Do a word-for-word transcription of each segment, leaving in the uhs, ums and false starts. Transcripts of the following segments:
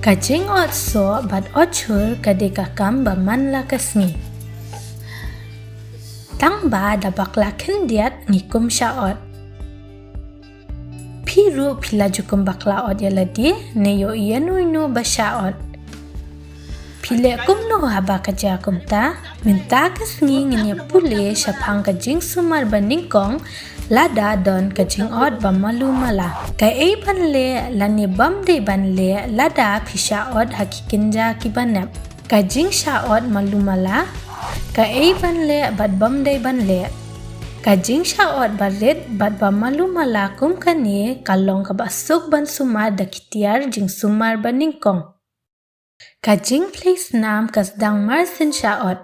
Ka jingot soh bad ot chur ka dei ka kam ba man la ka sngi. Tang ba da bakla khyndiat ngi kum shah ot. Phi ruh phi la ju kum bakla ot ïa lade ne ïoh ïa no ïa no ba shah ot. Phi leh kumno haba ka jia kumta? Mynta ka sngi ngin ïa pule shaphang ka jingsumar ba nyngkong lada don ka jingot ba malu mala. Kaei ban leh lane bym dei ban leh lada phi shah ot ha ki kynja kiba nep. Ka jingshah ot malu mala, kaei ban leh bad bym dei ban leh. Ka jingshah ot ba rit bad ba malu mala kum kane ka long kaba suk ban sumar da ki tiar jingsumar ba nyngkong. Ka jingphlei snam ka sdang marsien shah ot.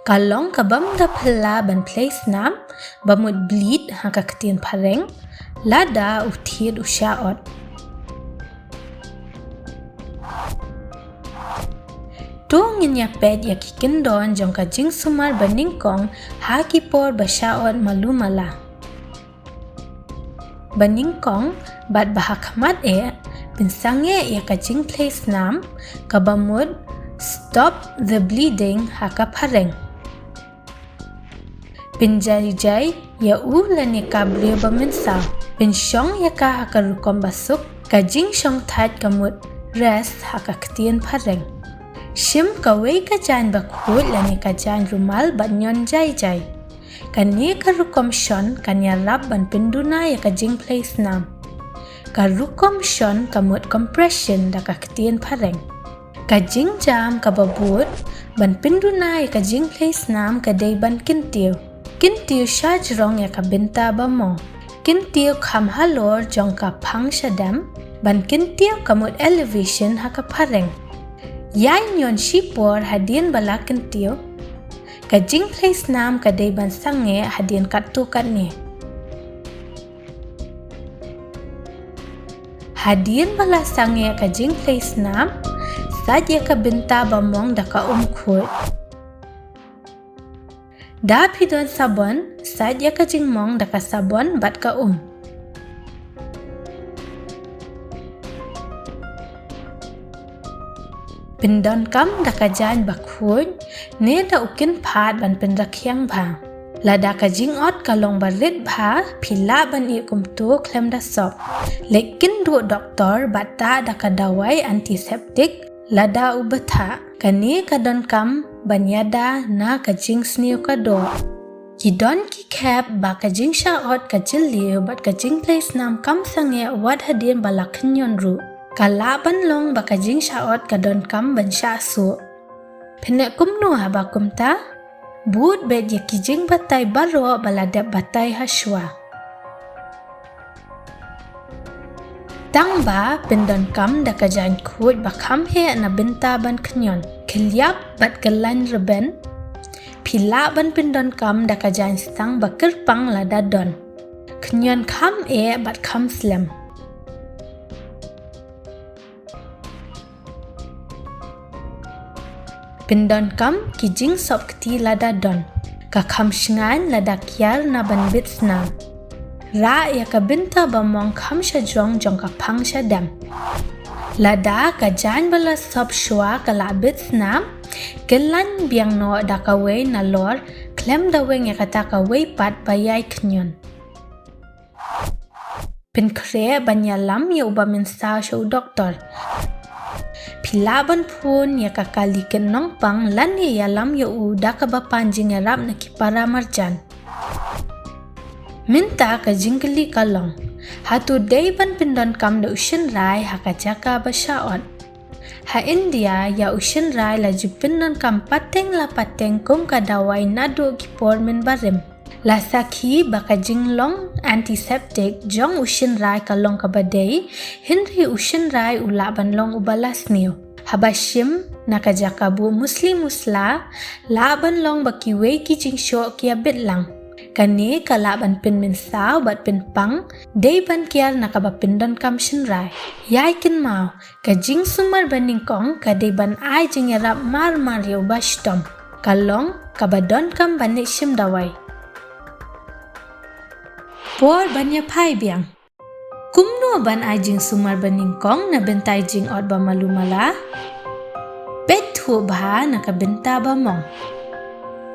Ka long ka bym da phylla ban phlei snam, ba mut bleed ha ka ktien phareng, lada u thied u shah ot. To ngin ïa peit ïa ki kyndon jong ka jingsumar ba nyngkong ha ki por ba shah ot malu mala. Ba nyngkong bad ba ha khmat eh, pynsangeh ïa ka jingphlei snam, kaba mut stop the bleeding ha ka phareng. Pynjai jai ïa u lane ka briew ba mynsaw. Pynshong ïa ka ha ka rukom ba suk, ka jingshong thait ka mut rest ha ka ktien phareng. Shim kawei ka jaiñ bakhuid lane ka jaiñ rumal bad ñion jai jai. Kane ka rukom shon kan ïarap ban pynduna ïa ka jingphlei snam. Ka rukom shon ka mut compression da ka ktien phareng. Ka jingjam kaba bud ban pynduna ïa ka jingphlei snam ka dei ban kyntiew. Kyntiew shajrong ïa ka bynta ba mong. Kyntiew kham halor jong ka phang shadem, ban kyntiew ka mut elevation ha ka phareng. Ïai ñion shipor hadien ba la kyntiew. Ka jingphlei snam ka dei ban sangeh hadien katto katne. Hadien ba la sangeh ka jingphlei snam, sait ïa ka bynta ba mong da ka um khuid. Da phi don sabon, sait ïa ka jingmong da ka sabon bad ka um. Pyndonkam da ka jaiñ bakhuid, ne da u kynphad ban pynrakhiang bha. Lada ka jingot ka long ba rit bha, phi lah ban ïeh kumto khlem da sop. Leit kynduh doktor bad tah da ka dawai antiseptic, lada u bthah. Kane ka donkam ban ïada na ka jingsniew ka doh. Ki don ki khep ba ka jingshah ot ka jylliew bad ka jingphlei snam kam sangeh wat hadien ba la khñion ruh. Ka lah ban long ba ka jingshah ot ka donkam ban shah suh. Phin leh kumno haba kumta? Bud beit ïa ki jingbatai baroh ba la dep batai ha shuwa. Tang ba pyndonkam da ka jaiñ khuid ba kham heh na bynta ban khñion. Khylliap bad kyllain rben. Phi lah ban pyndonkam da ka jaiñ stang ba kyrpang lada don. Khñion kham eh bad kham slem. Pyndonkam ki jingsop kti lada don. Ka kham shngaiñ lada kiar na ban bit snam. Rah ïa ka bynta ba mong kham shajrong jong ka phang shadem. Lada ka jaiñ ba la sop shuwa ka la bit snam, kyllain biang noh da kawei nalor, khlem da weng ïa kata kawei pat ba ïai khñion. Pynkhreh ban ïalam ïa u ba mynsaw sha u doktor. Phi lah ban phone ïa ka kali kynnoh pang lane ïalam ïa u da kaba pan jingïarap na ki para marjan. Mynta ka jingkylli ka long, hato dei ban pyndonkam da u shynrai ha ka jaka ba shah ot? Ha India ïa u shynrai la ju pyndonkam pateng la pateng kum ka dawai naduh ki por mynbarim. La sakhi ba ka jinglong antiseptic jong u shynrai ka long kaba dei, hynrei u shynrai u lah ban long uba la sniew. Haba shim na ka jaka buh musli musla, lah ban long ba kiwei ki jingshoh ki ïa bit lang. Kane ka lah ban pynmynsaw bad pynpang, dei ban kiar na kaba pyndonkam shynrai. Ïai kynmaw, ka jingsumar banyngkong ka dei ban ai jingïarap marmar ïa uba shitom. Ka long kaba donkam ban leit shim dawai. Por ban ïaphai biang. Kumno ban ai jingsumar banyngkong na bynta i jingot ba malu mala? Peit thuh bha na ka bynta bamong.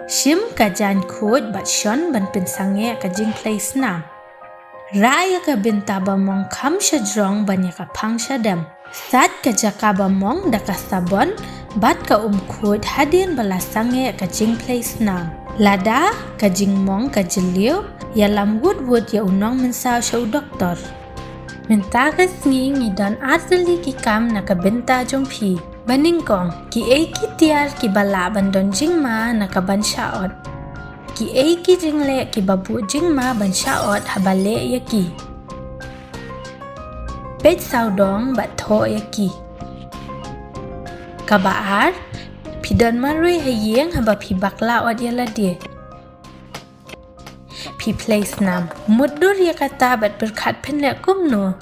Shim ka jaiñ khuid bad shon ban pynsangeh ka jingphlei snam. Rah ïa ka bynta bamong kham shajrong ban ïa ka phang shadem. Sait ka jaka bamong da ka sabon bad ka um khuid hadien ba la sangeh ka jingphlei snam. Lada ka jingmong ka jylliew, ïalam wut wut ïa u nongmynsaw sha u doktor. Mynta ka sngi ngi don ar tylli ki kam na ka bynta jong phi. Banyngkong, kiei ki tiar kiba lah ban don jingma na ka ban shah ot? Kiei ki jingleh kiba buh jingma ban shah ot haba leh ïa ki? Peit sawdong bad thoh ïa ki. Kaba ar, phi don marwei ha ïing haba phi bakla ot ïa lade? Phi phlei snam. Mutdur ïa kata bad pyrkhat phin leh kumno.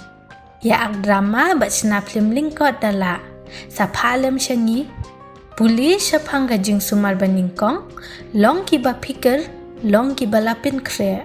Ïa ak drama bad shna phlim lyngkot da lah. Sa phah lem sha ngi. Pule shaphang ka jingsumar banyngkong, long kiba phikir, long kiba la pynkhreh.